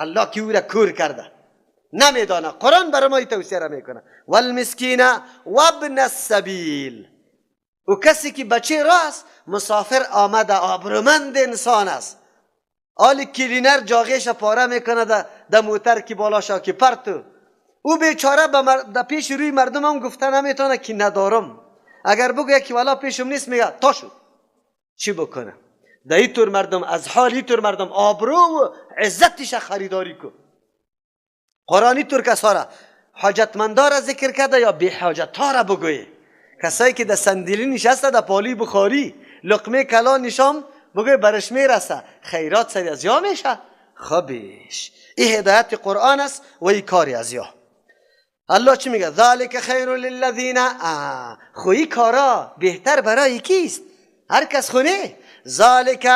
الله که او را کور کرده نمیدانه. قرآن برای ما توصیه را میکنه والمسکین و ابن السبیل. او کسی که بچه راست، مسافر آمده، آبرومند انسان است، آل کلینر جاغیش پاره میکنه ده موتر که بالا شا که پرتو، او بیچاره در پیش روی مردم هم گفته نمیتونه که ندارم. اگر بگوید که والا پیشم نیست، میگه تا شد چی بکنه؟ در این طور مردم، از حال این طور مردم آبرو و عزتش خریداری کن. قرآن این طور کسا را حاجتمندا را ذکر کرده یا بی حاجت ها را بگویی. کسایی که در صندلی نشسته در پالی بخاری لقمه کلان نشام بگوی برش میرسه، خیرات سری از یا میشه. خبیش این هدایت قرآن است و این کاری از یا. الله چی میگه؟ ذالک خیر للذین. خو این کارا بهتر برای کیست؟ هر کس خونه. ذالک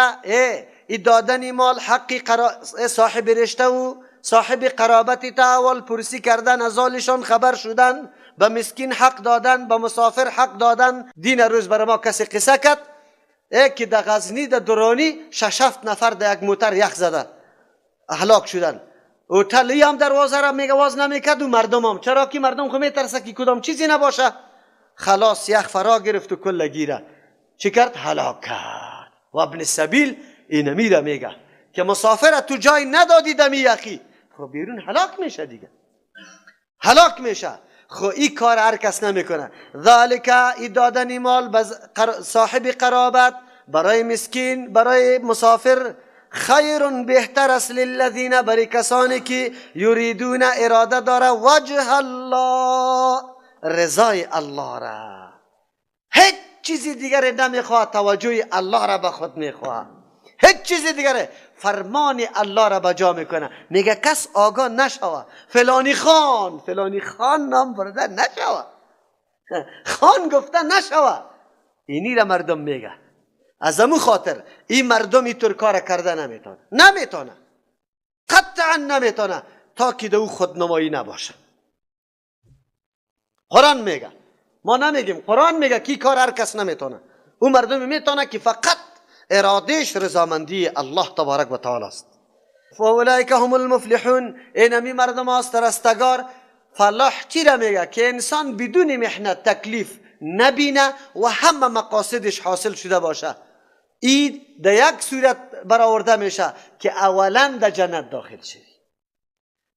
ای دادن مال حقی صاحب رشته و صاحب قرابت تا پرسی کردن، از حالشان خبر شدن، به مسکین حق دادن، به مسافر حق دادن. دین روز برای ما کسی قصه کرد که در غزنی در درانی 6-7 نفر در یک موتر یخ زده هلاک شدن. هتلی هم دروازه را میگه واز نمیکرد و مردم هم، چرا که مردم خو میترسه که کدام چیزی نباشه. خلاص یخ فرا گرفت و کل گیره چی کرد؟ هلاک کرد. و ابن سبیل اینمی را میگه که مسافر تو جای ندادی دمی یخی، خب بیرون هلاک میشه دیگه، هلاک میشه. خو این کار هر کس نمیکنه. ذالک ای دادن مال صاحب قرابت برای مسکین برای مسافر خیر بهتر است للذین برای کسانی که یریدون اراده داره وجه الله، رضای الله را. هیچ چیزی دیگر نمیخواد، توجه الله را به خود میخواد، هیچ چیزی دیگر، فرمان الله را به جا میکنه. میگه کس آگاه نشوه، فلانی خان، فلانی خان نام برده نشوه، خان گفته نشوه. اینی را مردم میگه. از امو خاطر این مردم اینطور کار کرده نمیتونه، نمیتونه، قطعا نمیتونه تا که دو خودنمایی نباشه. قرآن میگه، ما نمیگیم، قرآن میگه کی کار هر کس نمیتونه. او مردم میتونه که فقط ارادهش رضامندی الله تبارک و تعالی است. فاولئک هم المفلحون. اینمی مردم است رستگار. فلاح چی را میگه؟ که انسان بدون محنت تکلیف نبینه و همه مقاصدش حاصل شده باشه. این در یک صورت برآورده میشه که اولا در جنت داخل شوی.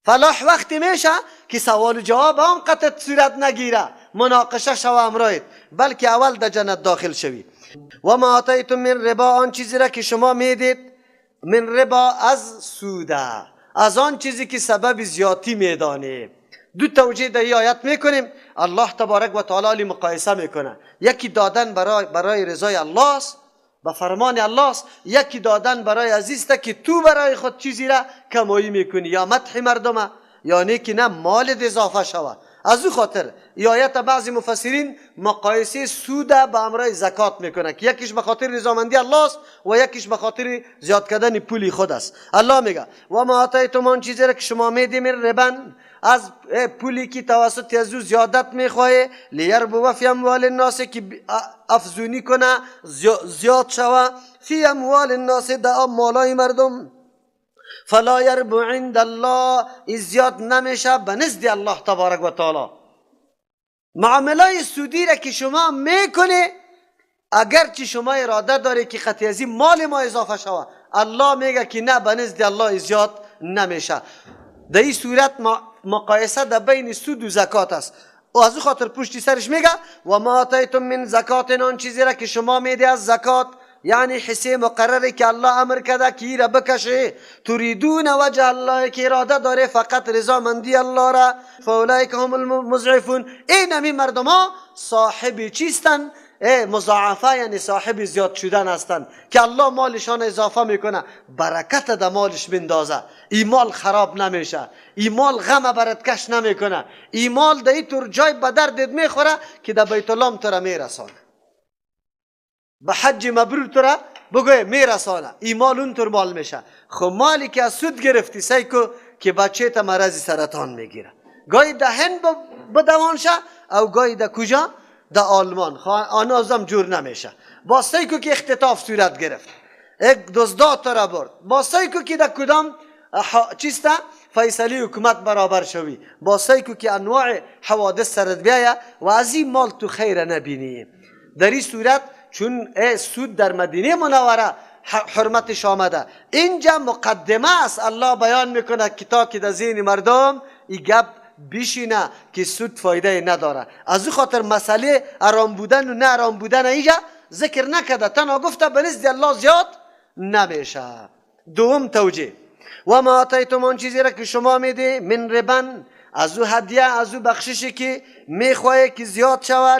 فلاح وقتی میشه که سوال و جواب هم قطع صورت نگیره، مناقشه شوه امرایت، بلکه اول در جنت داخل شوی. و ما آتیتم من ربا، آن چیزی را که شما میدید، من ربا از سوده، از آن چیزی که سبب زیادی میدانه. دو توجیه در این آیت میکنیم. الله تبارک و تعالی مقایسه میکنه، یکی دادن برای رضای الله است، به فرمان الله است، یکی دادن برای عزیزته که تو برای خود چیزی را کمایی میکنی، یا مدح مردمه یا نه که نه مال اضافه شوه. از او خاطر ای آیت بعضی مفسرین مقایسه سود به امرای زکات میکنه که یکیش به خاطر رضامندی الله است و یکیش به خاطر زیاد کردن پولی خود است. الله میگه و ما آتیتم، آن چیزی را که شما میدیم، ربن از پولی که توسط از او زیادت میخواه، لیربو فی اموال الناس، که افزونی کنه، زیاد شوه، فی اموال الناس، در مالای مردم، فلا یربو عند الله، زیاد نمیشه به نزد الله تبارک و تعالی. معاملای سودی را که شما میکنه، اگرچه شما اراده داره که قطعی از مال ما اضافه شوه، الله میگه که نه، به نزد الله زیاد نمیشه. در این صورت مقایسه در بین سود و زکات است. و از او خاطر پشتی سرش میگه و ما آتیتم من زکات، آن چیزی را که شما میده از زکات، یعنی حصه مقرره که الله امر کرده که را بکشه، تریدون وجه الله، که اراده داره فقط رضامندی الله را، فاولئک هم المضعفون. این همی مردم ها صاحب چیستن؟ مضاعفه، یعنی صاحب زیاد شدن هستند که الله مالشان اضافه میکنه، برکت در مالش بندازه، این مال خراب نمیشه، این مال غم برات کش نمیکنه، این مال در این طور جای به دردت میخوره که در بیت الله تو را میرسانه، به حج مبرور تو را بگوی میرسانه، این مال اون طور مال میشه. خب مالی که از سود گرفتی سعی کو که بچه تا مرض سرطان میگیره، گاهی در هند بدوان شه او گاهی در کجا؟ در آلمان، آنازم جور نمیشه. با سیکو که اختطاف صورت گرفت، یک دزدا تو را برد، با سیکو که در کدام چیسته فیصله حکومت برابر شوی با سیکو که انواع حوادث سرت بیایه و از این مال تو خیر نبینی. در این صورت چون سود در مدینه منوره حرمتش آمده، اینجا مقدمه است. الله بیان میکنه که تا که در ذهن مردم این گپ بیشینه که سود فایده نداره. از او خاطر مسئله ارام بودن و نه ارام بودن اینجا ذکر نکرده، تنها گفته به نزد الله زیاد نمیشه. دوم توجیه، و ما آتیتم، آن چیزی را که شما میده، من ربن، از او هدیه، از او بخششی که میخواه که زیاد شوه،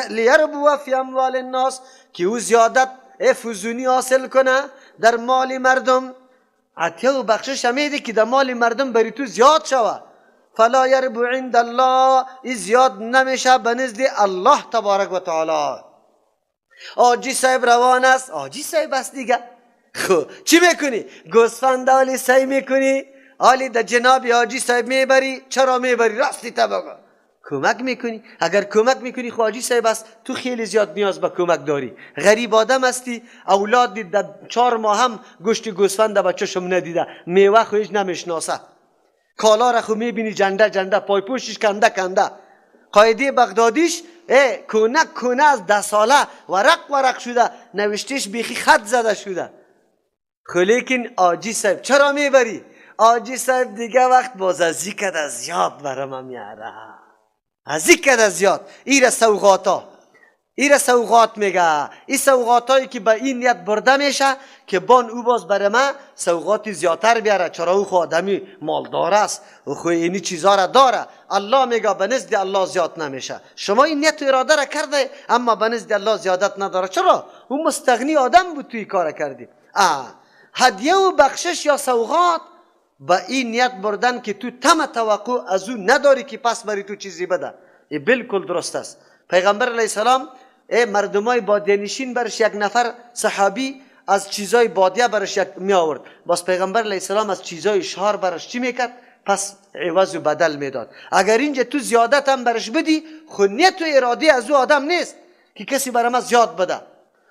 لیربو فی اموال الناس، که او زیادت فزونی حاصل کنه در مال مردم. عطیه و بخشش میده که در مال مردم بری تو زیاد شوه. فلا یربو عند الله، ای زیاد نمیشه به نزد الله تبارک و تعالی. آجی صاحب روان است، آجی صاحب است دیگه. خب چی میکنی؟ گوسفند آلی سعی میکنی، آلی در جناب حاجی صاحب میبری. چرا میبری؟ راستی تا بگو. کمک میکنی. اگر کمک میکنی خب حاجی صاحب است، تو خیلی زیاد نیاز به کمک داری، غریب آدم هستی، اولاد در 4 ماه هم گوشت گوسفند به چشم ندیده، میوه خو هیچ نمیشناسه، کالا را خو میبینی جنده جنده، پایپوشش کنده کنده، قاعده بغدادیش کونه کونه از 10 ساله ورق ورق شده، نوشتیش بیخی خط زده شده. خو لیکن حاجی صاحب چرا میبری؟ حاجی صاحب دیگه وقت باز از کده زیاد برام میاره، از کده زیاد. ایره سوغاتا، ایره سوغات میگه، این سوغاتایی که به این نیت برده میشه که بان او باز برای ما سوغاتی زیادتر بیاره، چرا او خو آدمی مالدار است، او خو اینی چیزا را داره. الله میگه به نزد الله زیاد نمیشه. شما این نیت و اراده را کرده اما به نزد الله زیادت نداره. چرا؟ او مستغنی آدم بود، توی کار کردی. هدیه و بخشش یا سوغات با این نیت بردن که تو تم توقع از او نداری که پس بری تو چیزی بده، این بالکل درست است. پیغمبر علیه السلام مردمای بادیه نشین برش یک نفر صحابی از چیزای بادیه برش یک می آورد، باز پیغمبر علیه السلام از چیزای شهر برش چی میکرد؟ پس عوض و بدل میداد. اگر اینجا تو زیادت هم برش بدی، خو نیت و اراده از او آدم نیست که کسی برای ما زیاد بده.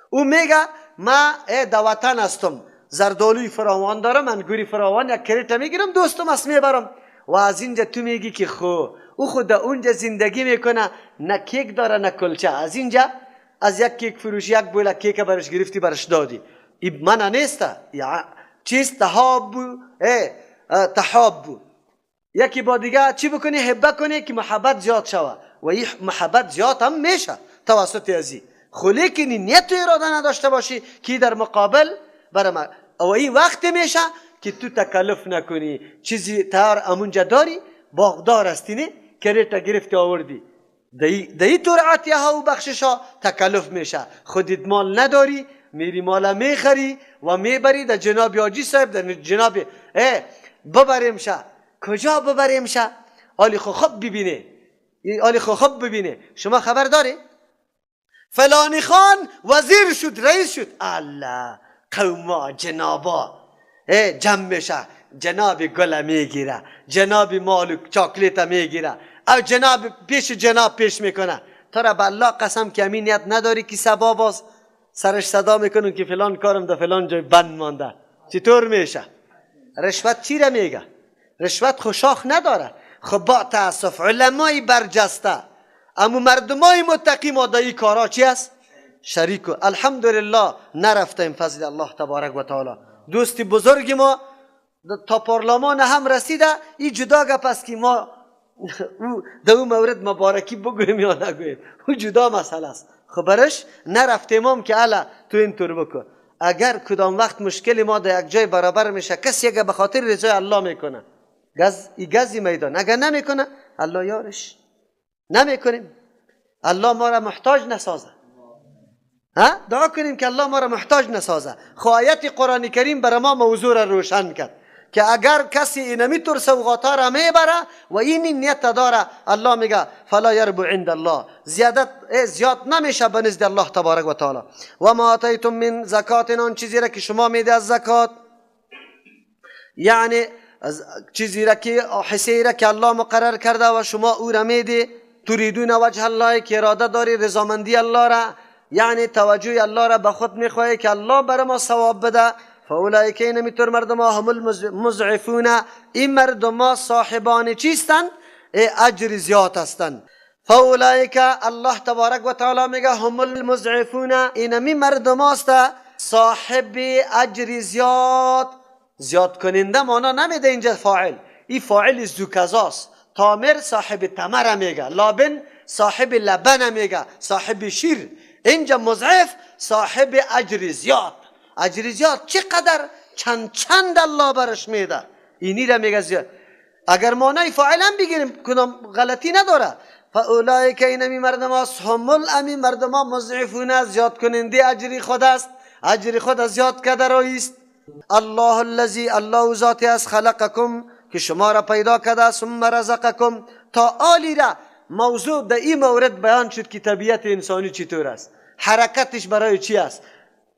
او میگه ما دوطن هستم، زردالوی فراوان دارم، انگوری فراوان، یک کریت میگیرم دوستم است میبرم. و از اینجا تو میگی که خو او خود اونجا زندگی میکنه، نه کیک داره نه کلچه، از اینجا از یک کیک فروشی یک بوله کیک برش گرفتی برش دادی. این من نیست چیز تحاب، تحاب یکی با دیگه چی بکنی؟ هبه کنی که محبت زیاد شوه، و این محبت زیاد هم میشه توسط ازی. خو لیکن نیت و اراده نداشته باشی که در مقابل برای ما، و این وقت میشه که تو تکلف نکنی، چیزی تار امونجا داری، باغدار هستی نه، کریتا گرفتی آوردی، دی طور عطیه ها و بخشش ها تکلف میشه. خودت مال نداری، میری مال میخری و میبری در جناب حاجی صاحب، در جناب ببریم شه. کجا ببریم شه؟ آلی خو خوب ببینه، آلی خو خوب ببینه. شما خبر داری؟ فلانی خان وزیر شد، رئیس شد. الله قوما جنابا جمع میشه، جناب گل میگیره، جناب مال چاکلیت میگیره، او جناب پیش جناب پیش میکنه. تو را به الله قسم که امین نیت نداری که سبا باز سرش صدا میکنن که فلان کارم در فلان جای بند مانده. چطور میشه؟ رشوت چی را میگه؟ رشوت خوشاخ نداره. خب با تاسف علمای برجسته اما مردمای متقی ما در این کارا چی است؟ شریک. الحمدلله نرفتیم فضل الله تبارک و تعالی. دوستی بزرگ ما تا پارلمان هم رسیده. این جدا گپ است که ما در اون مورد مبارکی بگویم یا نگویم، او جدا مسئله است. خب برش نرفتیم هم که الا تو اینطور بکن. اگر کدام وقت مشکل ما در یک جای برابر میشه، کسی اگر به خاطر رضای الله میکنه، گز ای گزی میدان، اگر نمیکنه الله یارش نمیکنیم. الله ما را محتاج نسازه. ها دعا کنیم که الله ما را محتاج نسازه. خو آیت قرآن کریم برای ما موضوع را روشن کرد که اگر کسی اینمی طور سوغاتا را میبره و این نیت داره، الله میگه فلا یربو عند الله، زیادت زیاد نمیشه به نزد الله تبارک و تعالی. و ما آتیتم من زکات، آن چیزی را که شما میده از زکات، یعنی چیزی را که حصه را که الله مقرر کرده و شما او را میده، تریدون وجه الله، که اراده داری رضامندی الله را، یعنی توجه الله را به خود میخواهی که الله برای ما ثواب بده. فاولئک اینمیتر مردم ها هم المضعفون، این مردم ها صاحبان چیستن؟ اجر زیاد هستند. فاولئک الله تبارک و تعالی میگه هم المضعفون، اینمی مردم هاست صاحب اجر زیاد. زیاد کننده معنا نمیده اینجا فاعل، این فاعل زوکزاست. تامر صاحب تمر میگه، لابن صاحب لبن میگه، صاحب شیر. اینجا مضعف صاحب اجر زیاد. اجر زیاد چقدر؟ چند چند الله برش میده، اینی را میگه زیاد. اگر معنای فاعل هم بگیریم کدام غلطی نداره. فاولئک اینمی مردم هاست هم امی مردم ها مضعفون، زیاد کننده اجر خود است، اجر خود زیاد کرده رایست. الله الذی، الله ذاتی است، خلقکم که شما را پیدا کرده، ثم رزقکم. تا آلی را موضوع در این مورد بیان شد که طبیعت انسانی چطور است، حرکتش برای چی است،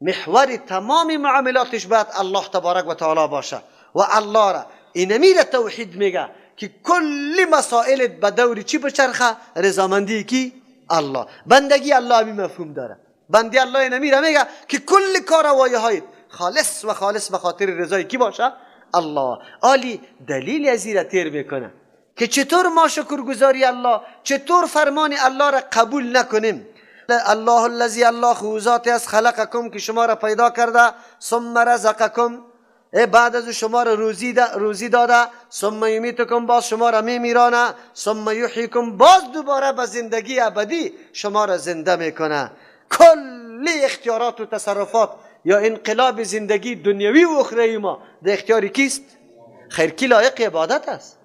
محور تمام معاملاتش باید الله تبارک و تعالی باشه و الله را اینمی را توحید میگه که کل مسائل به دور چی بچرخه؟ رضامندی کی؟ الله. بندگی الله همی مفهوم داره. بندی الله اینمی را میگه که کل کاروایی های خالص و خالص به خاطر رضای کی باشه؟ الله. آلی دلیل از را تیر میکنه که چطور ما شکرگزاری الله، چطور فرمان الله را قبول نکنیم. الله الذی، الله ذات است، خلقکم که شما را پیدا کرده، ثم رزقکم بعد از شما را روزی داده، ثم یمیتکم باز شما را میمیرانه، ثم یحییکم باز دوباره به زندگی ابدی شما را زنده میکنه. کلی اختیارات و تصرفات یا انقلاب زندگی دنیوی و اخروی ما در اختیار کیست؟ خیر کی لایق عبادت است؟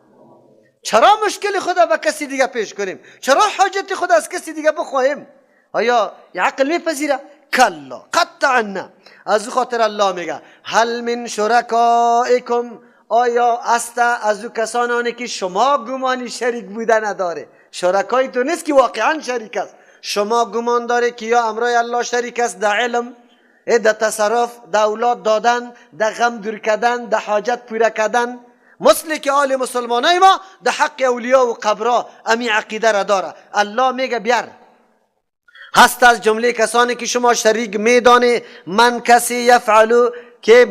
چرا مشکل خود به کسی دیگه پیش کنیم؟ چرا حاجت خود از کسی دیگه بخواهیم؟ آیا عقل میپذیره؟ کلا، قطعا نه. از خاطر الله میگه هل من شرکائکم، آیا است از او کسانانی که شما گمانی شریک بوده نداره؟ شرکای تو نیست که واقعا شریک است. شما گمان داره که یا امرای الله شریک است در علم، در تصرف، در اولاد دادن، در غم دور کردن، در حاجت پوره کردن، مثل که آل مسلمانای ما در حق اولیا و قبرا امی عقیده را داره. الله میگه بیار هست از جمله کسانی که شما شریک میدانه، من کسی یفعلو که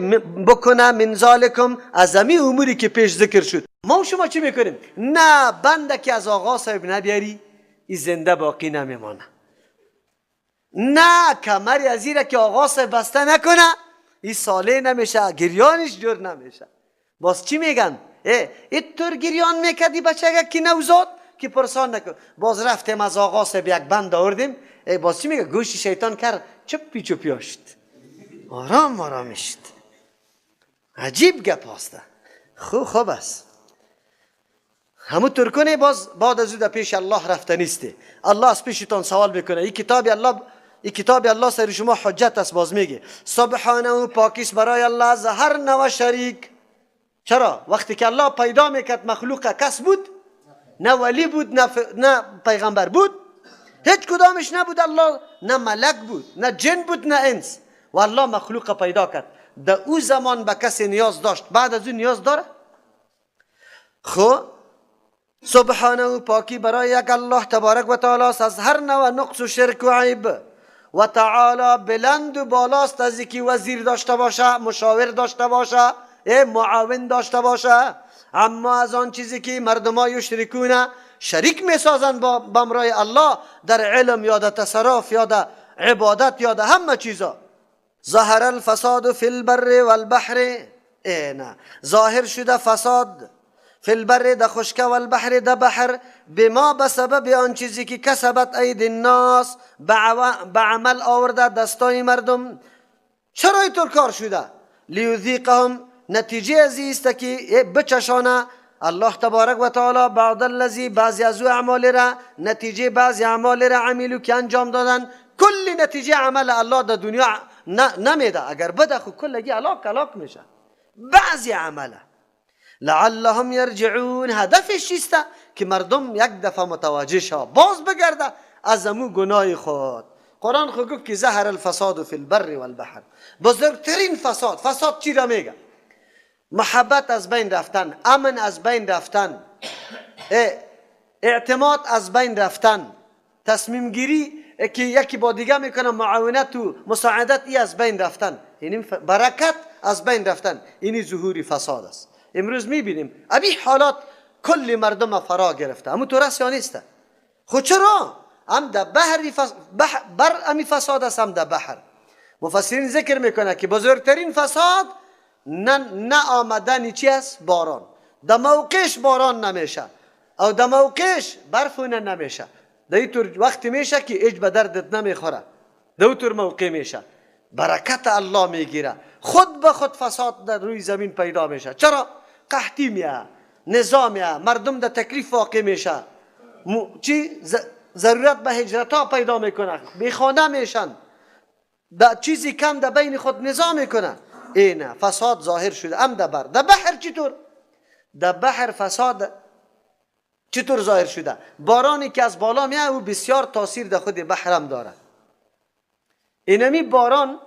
بکنه، من ذالکم از امی اموری که پیش ذکر شد. ما و شما چی میکنیم؟ نه بنده که از آقا صاحب نبیاری ای زنده باقی نمیمانه، نه کمری از ایره که آقا صاحب بسته نکنه ای ساله نمیشه، گریانش جور نمیشه. باز چی میگن؟ ای طور گریان میکردی بچه که نوزاد که پرسان نکن. باز رفتیم از آقا صاحب یک بند آوردیم، ای باز چی میگه؟ گوش شیطان کرد چپی چپی شد، آرام آرام شد. عجیب گپ هسته. خوب است. همون ترکنه باز بعد از او در پیش الله رفته نیسته. الله از پیشتان سوال میکنه. این کتاب الله، این کتاب الله سر شما حجت است. باز میگه سبحانه، پاکیس برای الله از هر نوع شریک. چرا؟ وقتی که الله پیدا میکرد مخلوق کس بود؟ نه ولی بود، نه پیغمبر بود، هیچ کدامش نبود. الله نه ملک بود، نه جن بود، نه انس. و الله مخلوق پیدا کرد. در او زمان به کسی نیاز داشت، بعد از او نیاز داره؟ خب سبحانه، پاکی برای یک الله تبارک و تعالی است از هر نوع نقص و شرک و عیب. و تعالی بلند و بالاست از اینکه وزیر داشته باشه، مشاور داشته باشه، معاون داشته باشه. اما از آن چیزی که مردم ها یشرکونه، شریک میسازن با بمرای الله در علم یا در تصرف یا در عبادت یا در همه چیزا. ظهر الفساد فی البر والبحر، نه ظاهر شده فساد فی البر در خشکه و البحر در بحر، بما بسبب آن چیزی که کسبت اید الناس، به عمل آورده دستای مردم. چرا اینطور کار شده؟ لیذیقهم، نتیجه از است که بچشانه الله تبارک و تعالی بعض الذی، بعضی از او اعمال را، نتیجه بعضی اعمال را عملو که انجام دادن. کل نتیجه عمل الله در دنیا نمیده، اگر بده خو کلگی هلاک میشه. بعضی عمله لعلهم یرجعون، هدفش چیست؟ که مردم یک دفعه متوجه شه، باز بگرده از امو گناه خود. قرآن خو گفت که ظهر الفساد فی البر والبحر. بزرگترین فساد، فساد چی را میگه؟ محبت از بین رفتن، امن از بین رفتن، اعتماد از بین رفتن، تصمیم گیری که یکی با دیگه میکنه، معاونت و مساعدت ای از بین رفتن. یعنی برکت از بین رفتن. اینی ظهور فساد است. امروز میبینیم ابی حالات کل مردم فرا گرفته. امو تو رست یا نیست؟ خود چرا؟ هم در بحر بر امی فساد است، هم در بحر. مفسرین ذکر میکنه که بزرگترین فساد نه آمدن چی است؟ باران. در موقعش باران نمیشه او در موقعش برف نمیشه. در اینطور وقتی میشه که هیچ به دردت نمیخوره، در اونطور موقع میشه برکت الله میگیره، خود به خود فساد در روی زمین پیدا میشه. چرا؟ قحطی میه، نظام میه، مردم در تکلیف واقع میشه، چی ضرورت به هجرت ها پیدا میکنه، بیخانه میشن، در چیزی کم در بین خود نظام میکنه. اینه فساد ظاهر شده. ام در بر، در بحر چطور؟ در بحر فساد چطور ظاهر شده؟ بارانی که از بالا میاد او بسیار تاثیر در خود بحرم داره. اینمی باران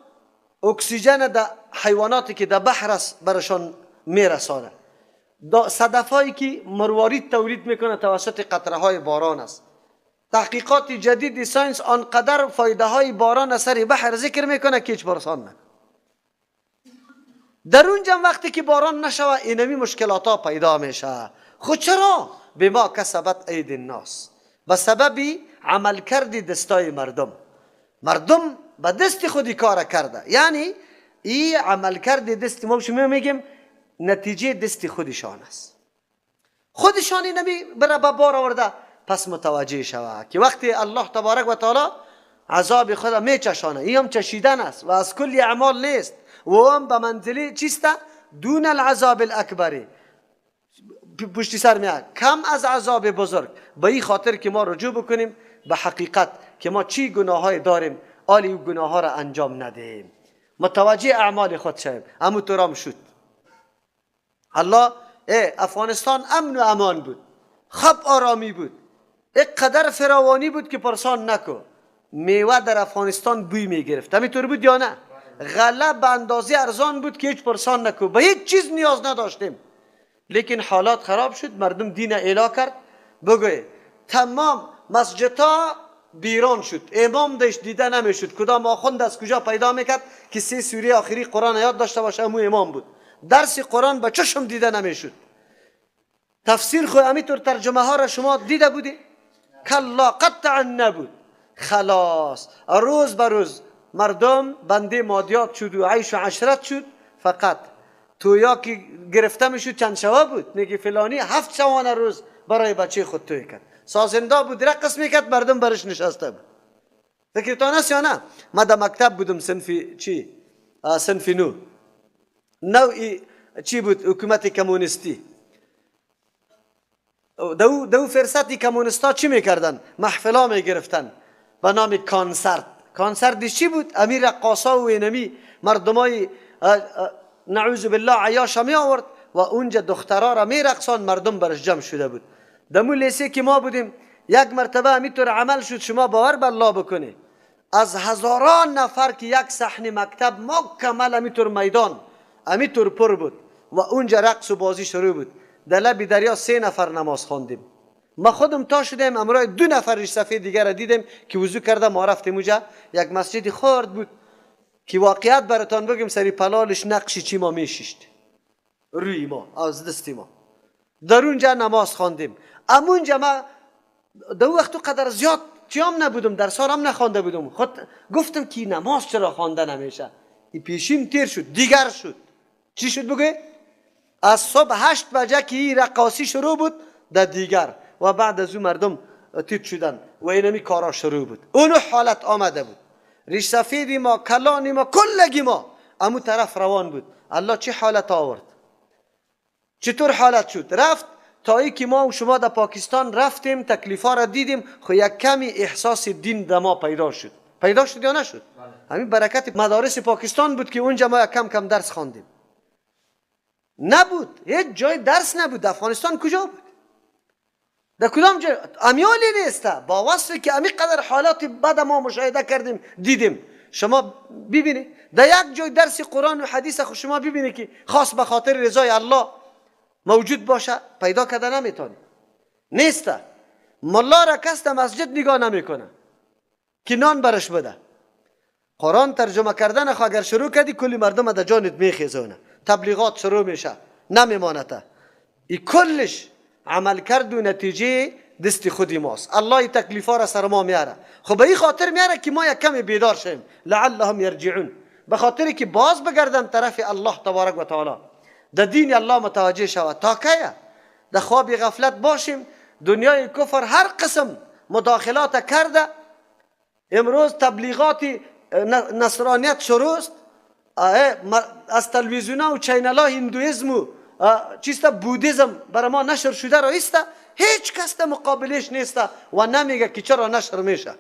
اکسیژن در حیواناتی که در بحر است برشان میرسانه. صدفایی که مروارید تولید میکنه توسط قطره های باران است. تحقیقات جدید science آنقدر فایده های باران اثر بحر ذکر میکنه که هیچ برسان نکنه. در اونجا وقتی که باران نشوه اینمی مشکلات ها پیدا میشه. خود چرا؟ بما کسبت اید الناس، به سبب عمل کردی دستای مردم. مردم به دست خودی کار کرده، یعنی این عمل کرد دست ما شما میگیم نتیجه دست خودشان است. خودشان اینمی برای بار آورده. پس متوجه شوه که وقتی الله تبارک و تعالی عذاب خود میچشانه، این هم چشیدن است و از کل اعمال نیست و هم به منزله چیست؟ دون العذاب الاکبری، پشتی سر میاد کم از عذاب بزرگ. به این خاطر که ما رجوع بکنیم به حقیقت که ما چی گناه های داریم، آلی او گناه ها را انجام ندهیم، متوجه اعمال خود شویم. امو ترام شد الله. افغانستان امن و امان بود، خب آرامی بود، قدر فراوانی بود که پرسان نکو. میوه در افغانستان بوی میگرفت، همینطور بود یا نه؟ غله به اندازه ارزان بود که هیچ پرسان نکو، به هیچ چیز نیاز نداشتیم. لیکن حالات خراب شد، مردم دین اعلا کرد. بگوی تمام مسجدها بیران شد، امام داشت دیده نمیشد، کدام آخوند از کجا پیدا میکرد که 3 سوره آخری قرآن یاد داشته باشه، امو امام بود. درس قرآن به چشم دیده نمیشد. تفسیر خو همینطور ترجمه ها را شما دیده بودی؟ کلا قطعا نبود. خلاص روز به روز مردم بنده مادیات شد و عیش و عشرت شد. فقط تویا که گرفته میشد چند شوه بود، میگه فلانی 7 شوانه روز برای بچه خود توی کرد، سازنده بود، رقص میکرد، مردم برش نشسته بود. فکرتان است یا نه؟ ما در مکتب بودم، صنفی چی؟ صنفی نو نوعی چی بود؟ حکومت کمونیستی. دو فرصتی کمونیستا چی میکردن؟ محفلا میگرفتن به نام کانسرت. کانسرت چی بود؟ امیر رقاصا و اینمی مردمای نعوذ بالله عیاش می آورد و اونجا دخترا را می رقصان، مردم برش جمع شده بود. دمو لیسه که ما بودیم یک مرتبه همینطور عمل شد، شما باور به الله بکنی از هزاران نفر که یک صحن مکتب مکمل همینطور میدان همینطور پر بود و اونجا رقص و بازی شروع بود. در لب دریا 3 نفر نماز خواندیم. ما خودم تا شدیم امرای 2 نفر ریش سفید دیگر را دیدیم که وضو کرده. ما رفتیم اونجا، یک مسجد خرد بود که واقعیت براتان بگم سری پلالش نقشی چی ما میشیشت روی ما از دستی ما. در اونجا نماز خواندیم. امونجا ما در وقت قدر زیاد چیام نبودم، در سارم نخوانده بودم. خود گفتم که نماز چرا خوانده نمیشه؟ این پیشیم تیر شد، دیگر شد. چی شد بگه؟ از صبح 8 بجه که این رقاصی شروع بود در دیگر و بعد از اون مردم تیر شدن و اینمی کارا شروع بود. اونو حالت آمده بود. ریش سفیدی ما، کلانی ما، کلگی ما امو طرف روان بود. الله چه حالت آورد؟ چطور حالت شد؟ رفت تا ای که ما و شما در پاکستان رفتیم، تکلیفا را دیدیم، خو یک کمی احساس دین در ما پیدا شد. پیدا شد یا نشد؟ همین برکت مدارس پاکستان بود که اونجا ما کم کم درس خواندیم. نبود، هیچ جای درس نبود. افغانستان کجا بود؟ در کدام جای؟ امیالی نیست. با وصفی که امی قدر حالات بد ما مشاهده کردیم دیدیم، شما ببینید در یک جای درس قرآن و حدیث خو شما ببینید که خاص به خاطر رضای الله موجود باشه پیدا کرده نمیتونی، نیست. ملا را کس در مسجد نگاه نمیکنه که نان برش بده. قرآن ترجمه کردن خو اگر شروع کردی کلی مردم در جانت میخیزونه، تبلیغات شروع میشه، نمیمانته. ای کلش عمل کرد و نتیجه دست خودی ماست. الله تکلیفا را سر ما میاره، خب به این خاطر میاره که ما یک کمی بیدار شیم، لعلهم یرجعون، به خاطر که باز بگردن طرف الله تبارک و تعالی، در دین الله متوجه شود. تا کیه در خواب غفلت باشیم؟ دنیای کفر هر قسم مداخلات کرده. امروز تبلیغات نصرانیت شروع است، از تلویزیون و channel ها هندویزم و چیست بودیزم برای ما نشر شده را ایسته، هیچ کس در مقابلش نیست و نمیگه که چرا نشر میشه.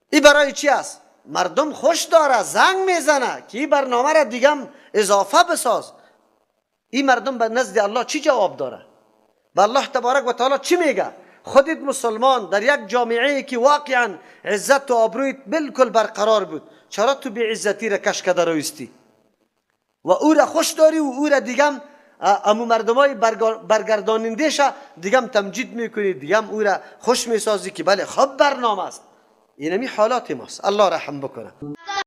این برای چی است؟ مردم خوش داره، زنگ میزنه که این برنامه را دیگه اضافه بساز. این مردم به نزد الله چی جواب داره؟ به الله تبارک و تعالی چی میگه؟ خودت مسلمان در یک جامعه که واقعا عزت و آبرویت بالکل برقرار بود، چرا تو بی عزتی را کش کده رویستی و او را خوش داری و او را دیگم امو مردمای برگرداننده شه دیگم تمجید میکنی، دیگم او را خوش میسازی که بله خب برنامه است. اینمی حالات ماست. الله رحم بکنه.